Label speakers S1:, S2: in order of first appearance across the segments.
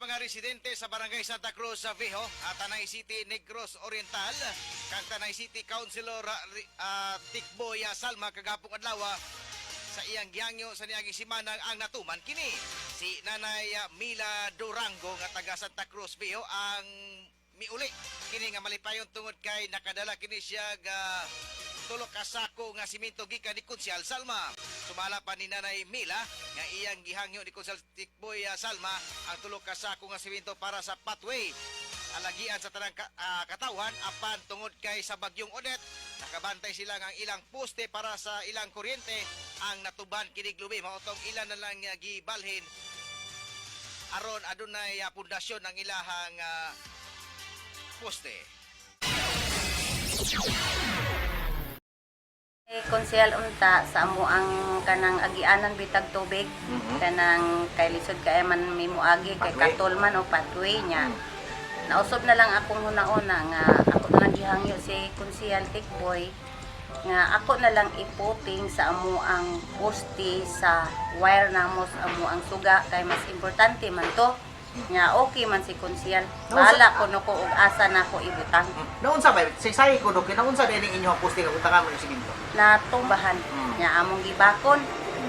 S1: Mga residente sa Barangay Santa Cruz sa Viejo at Tanay City, Negros Oriental, kang Tanay City Councilor Tikboy Salma kagapong adlaw sa iyang gihangyo sa niaging simana ang natuman kini. Si Nanay Mila Durango nga taga Santa Cruz Viejo ang miuli kini nga malipayon tungod kay nakadala kini siya ga tulo ka sako nga simento gikan ni Konsyal Salma. Sumala pa ni Nanay Mila nga iyang gihangyo ni Konsyal Tikboy Salma ang tulo ka sako nga simento para sa pathway alagian sa tanang katawhan, apan tungod kay sa bagyong Odette, nakabantay sila nga ang ilang poste para sa ilang kuryente ang natuban kinig lubi, mao tong ilan na lang gibalhin aron adunay pundasyon ang ilahang poste.
S2: Eh, konsehal unta sa amo ang kanang agianan bitag tubig, kanang kay lisod kay man may muagi kay
S1: Pathway.
S2: katol man o pathway niya. Nausob na lang akong hunauna nga ako na lang gihangyo si konsehal Tikboy nga ako na lang iputing sa amo ang poste sa wire namo sa amo ang suga kay mas importante man to nga okay man si konsehal, bahala ko no ko og asa na ko ibutang.
S3: Naunsa ba? Say ko do kinaunsa din ang inyong poste nga butangan mo ng simento?
S2: Natumbahan niya among gibakon,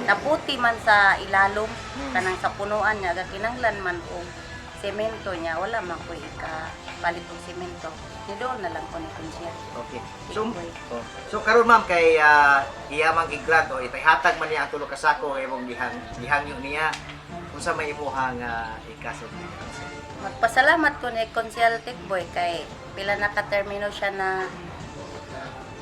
S2: naputi man sa ilalom kanang sa punuan niya, gakinanglan man og semento niya, wala man ko'y ikapalit og semento ni doon na lang ko ni Kunsiya.
S3: Okay. So,
S2: Tikboy.
S3: oh. So karon ma'am kay iya man gi-grant o itihatag man niya ang tulo ka sako kay imong gihangyo niya. Unsa may imuhang ikasulti?
S2: Magpasalamat ko ni Konsyal Tikboy kay pila na ka-termino siya na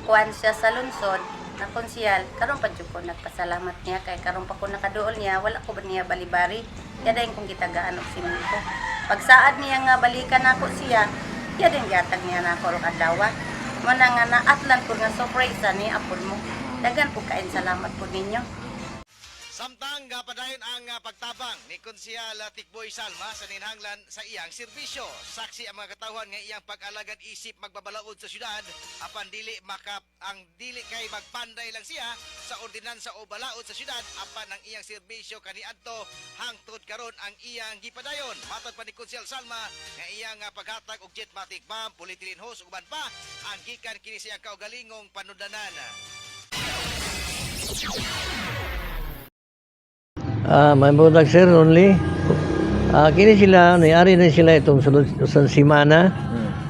S2: kuan siya sa lungsod na konsyal. Karon pa jud ko nagpasalamat niya kay karon pa ko nakaduol niya, wala ko ba niya balibari ya dayon kung gitagaan og simento. Pagsaad niya nga balikan nako siya, ya din gihatag niya nako og adlaw. Mo na nga naatlan ko nga surprise ni apod mo. Dagan po kain salamat po ninyo.
S1: Samtang padayon ang pagtabang ni Konsyal Tikboy Salma sa ninhanglan sa iyang serbisyo. Saksi ang mga katawhan nga iyang pag-alagad isip magbabalaod sa syudad apan dili maka ang dili kay magpanday lang siya sa ordinansa o balaod sa syudad, apan ang iyang serbisyo kaniadto hangtod karon ang iyang gipadayon. Matod pa ni Konsyal Salma nga iyang paghatag og jetmatic pump, polyethylene hose ug uban pa ang gikan kini sa iyang kaugalingong panudlanan.
S4: May buntag, sir, only. Kini sila, nayari na sila itong sulod sa simana.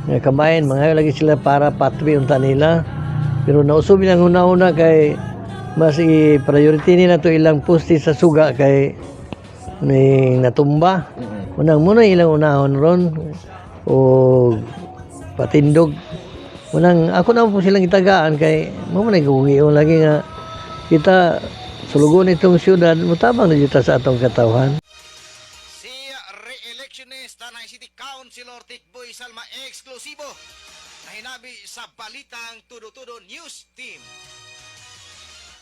S4: Nga kabayan, mga lagi sila para pathway unta nila. Pero nausob nilang una-una kay mas i-priority nila to ilang poste sa suga kay ni natumba. Unang muna ilang unahon ron o patindog. Unang ako na po silang itagaan kay mo man ay lagi nga kita sulugon itong syudad, mutabang na dito sa atong katawhan.
S1: Si re-electionist Tanay City Councilor Tikboy Salma, eksklusibo na hinabi sa Balitang Tudo-Tudo News Team.